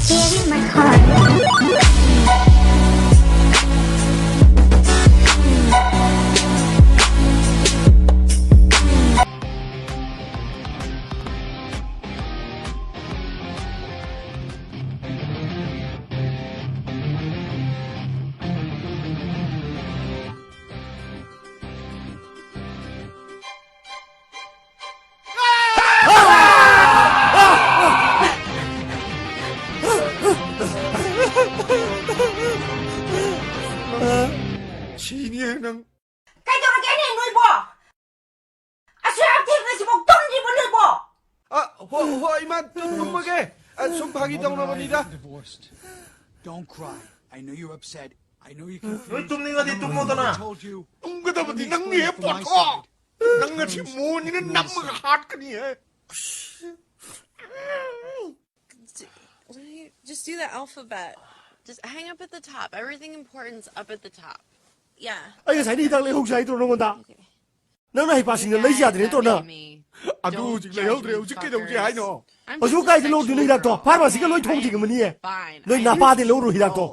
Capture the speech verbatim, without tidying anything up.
Gave you my heart. ꯁꯤꯅꯤ ꯅꯪ꯫ ꯀꯩꯗꯧꯔꯒꯦꯅꯦ ꯅꯣꯏꯕꯣ? ꯑꯁꯨꯛ ꯌꯥꯝ ꯊꯦꯡꯅꯁꯤꯐꯥꯎ ꯇꯨꯝꯗ꯭ꯔꯤꯕꯣ ꯅꯣꯏꯕꯣ? ꯑ, ꯍꯣ, ꯍꯣ, ꯏꯃꯥ, ꯇꯨꯝ-, ꯇꯨꯝꯃꯒꯦ꯫ ꯑ, ꯁꯨꯝ ꯐꯥꯒꯤ ꯇꯧꯅꯕꯅꯤꯗ꯫ Divorced. Don't cry. I know you're upset. I know you're confused. ꯅꯣꯏ ꯇꯨꯝꯅꯤꯡꯉꯗꯤ ꯇꯨꯝꯃꯣꯗꯅ꯫ I told you. ꯇꯨꯝꯒꯗꯕꯗꯤ ꯅꯪꯅꯦ, ꯄꯣꯠꯊꯣ꯫ ꯅꯪ ꯉꯁꯤ ꯃꯣꯟꯁꯤꯅ ꯅꯝꯃꯒ ꯍꯥꯠꯀꯅꯤꯍꯦ꯫ Just do the alphabet. Just hang up at the top. Everything important's up at the top. Yeah. ꯑꯩ ꯉꯁꯥꯏꯗꯤ ꯍꯤꯗꯥꯛ ꯂꯩꯍꯧꯁꯦ ꯍꯥꯏꯗ꯭ꯔꯣ ꯅꯉꯣꯟꯗ? Okay. ꯅꯪꯅ ꯍꯩꯄꯥꯁꯤꯡꯅ ꯂꯩꯁꯤ ꯌꯥꯗ꯭ꯔꯦ ꯅꯠꯇ꯭ꯔꯣ ꯅꯪ? ꯑꯗꯨ ꯍꯧꯖꯤꯛ ꯂꯩꯍꯧꯗ꯭ꯔꯦ, ꯍꯧꯖꯤꯛ ꯀꯩꯗꯧꯁꯦ ꯍꯥꯏꯅꯣ? ꯍꯧꯖꯤꯛ ꯀꯥꯏꯗ ꯂꯧꯗꯣꯏꯅꯣ ꯍꯤꯗꯥꯛꯇꯣ? ꯐꯥꯔꯃꯥꯁꯤꯒ ꯂꯣꯏ ꯊꯣꯡ ꯊꯤꯡꯉꯝꯃꯅꯤꯌꯦ꯫ ꯅꯣꯏ ꯅꯄꯥꯗꯤ ꯂꯧꯔꯣ ꯍꯤꯗꯥꯛꯇꯣ꯫